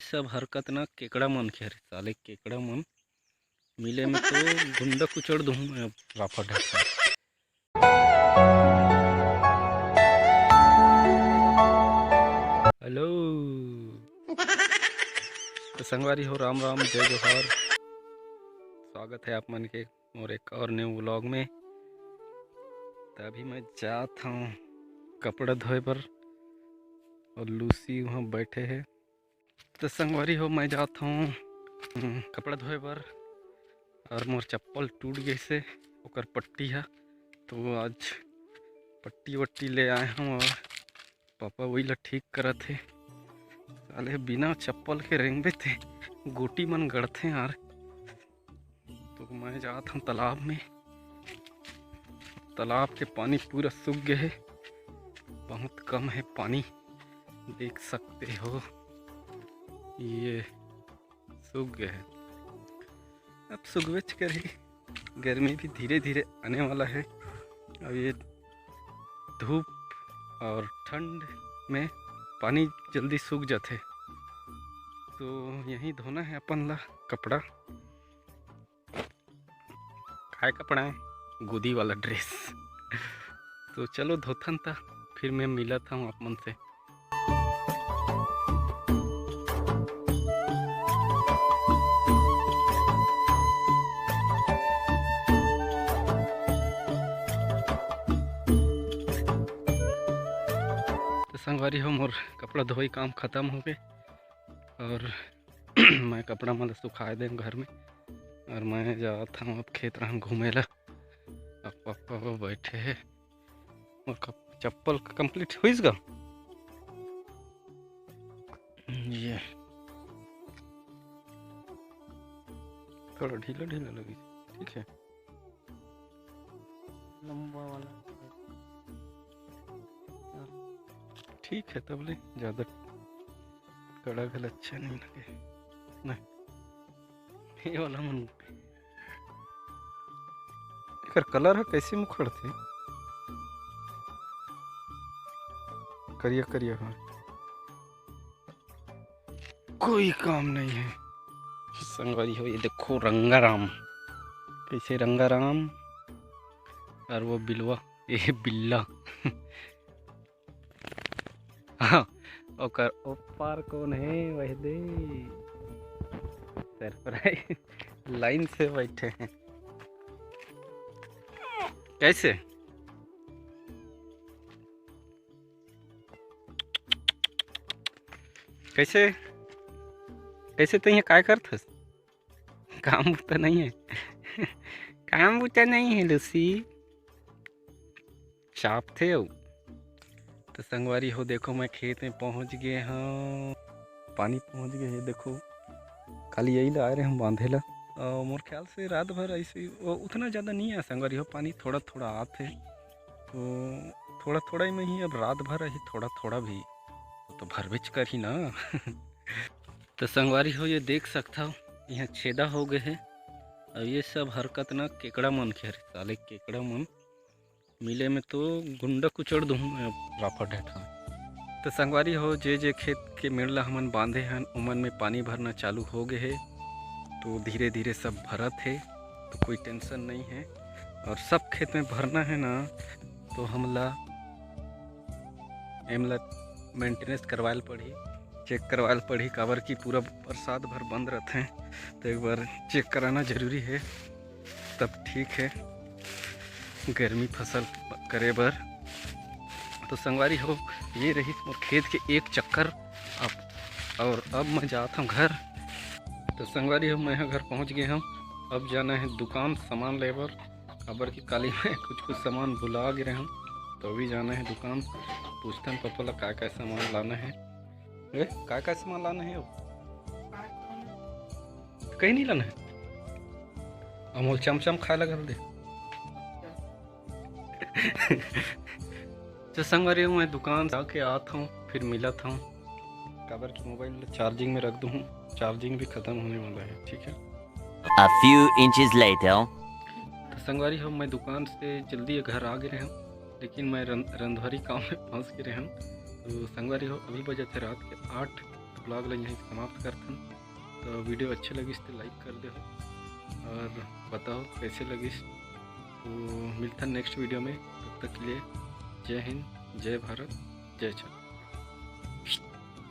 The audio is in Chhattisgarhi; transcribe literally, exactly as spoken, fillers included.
सब हरकत ना केकड़ा मन के हरे, साले केकड़ा मन मिले में तो गुंडा कुचड़ दूहूं मैं अब राफा ढाका। हेलो, तो संगवारी हो, राम राम, जय जोहार। स्वागत है आप मन के मोर एक और न्यू व्लॉग में। तो अभी मैं जात हूँ कपड़ा धोए बर, और लूसी वहाँ बैठे है। तो संगवारी हो, मैं जात हूँ, हम्म, कपड़ा धोए बर, और मोर चप्पल टूट गइसे, ओकर पट्टी ह। तो आज पट्टी वट्टी ले आए हूँ, और पापा वही ला ठीक करत हे। साले बिना चप्पल के रेंगबे ते गोटी मन गड़थे यार। तो मैं जात हूँ तालाब में। तालाब के पानी पूरा सूख गए है, बहुत कम है पानी, देख सकते हो ये सूख गए है। अब सूखबेच करही, गर्मी भी धीरे धीरे आने वाला है। अब ये धूप और ठंड में पानी जल्दी सूख जाते, तो यही धोना है अपन ला कपड़ा। काय कपड़ा है? गोदी वाला ड्रेस। तो चलो धोथन ता, फिर मैं मिलत हूँ आप मन से। तो संगवारी हो, मोर कपड़ा धोई काम खत्म हो गए, और मैं कपड़ा मन सुखाए दें घर में, और मैं जात हूँ अब खेत रहन घूमे ला। अब पापा वो बैठे हैं, और कप-, चप्पल कंप्लीट हुईस गा। ये थोड़ा ढीला ढीला लगी, ठीक है। लंबा वाला। ठीक है, तब ले ज्यादा कड़ा घल अच्छा नहीं लगे ना। ये वाला मन, एकर कलर ह कैसे मुखड़थे? करिया करिया ह, कोई काम नहीं है। संगवारी हो, ये देखो रंगाराम, कैसे रंगाराम और वो बिलवा, ये बिल्ला। हाँ, ओकर ऊपर कौन है वह दे? सरप्राइज। लाइन से बैठे हैं। कैसे? कैसे? कैसे तो यहाँ काय करत हस? काम बुता नहीं है। काम बुता नहीं है लूसी। चापथे अउ। तो संगवारी हो, देखो मैं खेत में पहुंच गए हूँ, पानी पहुंच गए है। देखो, काली यही ला आए रहे हम बांधे ला। अ, मोर ख्याल से रात भर ऐसे ही, वो उतना ज़्यादा नहीं है संगवारी हो, पानी थोड़ा थोड़ा आत है। तो थोड़ा थोड़ा ही में ही अब रात भर ही थोड़ा थोड़ा भी, वो तो भरबेच करही ना। तो संगवारी हो, ये देख सकता हो, यहाँ छेदा हो गए है। और ये सब हरकत ना केकड़ा मन के हरे, साले केकड़ा मन मिले में तो गुंडा कुचड़ दूहूँ मैं अब राफा ढेठा। तो संगवारी हो, जे जे खेत के मेड़ ला हमन बांधे हन, ओमन में पानी भरना चालू हो गए है। तो धीरे धीरे सब भरत है, तो कोई टेंशन नहीं है। और सब खेत में भरना है ना, तो हमला एमला मेंटेनेंस करवायल पड़ही, चेक करवायल पड़ही, काबर कि पूरा बरसात भर बंद रहते हैं। तो एक बार चेक कराना जरूरी है, तब ठीक है गर्मी फसल करे बर। तो संगवारी हो, ये रही मोर खेत के एक चक्कर। अब, और अब मैं जात हूँ घर। तो संगवारी हो, मैं ह घर पहुँच गए हूँ। अब जाना है दुकान सामान ले बर, काबर कि काली मैं कुछ कुछ सामान भुला गे रहे हूँ, तो अभी जाना है दुकान। पूछथन पापा ला का का सामान लाना है। ए, का का सामान लाना है? कहीं नहीं लाना है। अमूल चमचम खाए लगा दे। तो संगवारी हो, मैं दुकान से आके आत हूँ, फिर मिलत हूँ, काबर कि मोबाइल चार्जिंग में रख दूँ, चार्जिंग भी खत्म होने वाला है, ठीक है। A few inches later. तो संगवारी हो, मैं दुकान से जल्दी घर आ गए रहे हूँ, लेकिन मैं रं-, रंधवारी काम में फंस गए रहे हूँ। तो संगवारी हो, अभी बजे थे रात के आठ, vlog ला यहीं समाप्त करथन। तो video अच्छे लगिस तो like कर देहो और बताओ कैसे लगिस। तो मिलथन next video में, तब तक के लिए जय हिंद, जय भारत, जय छत्तीसगढ़।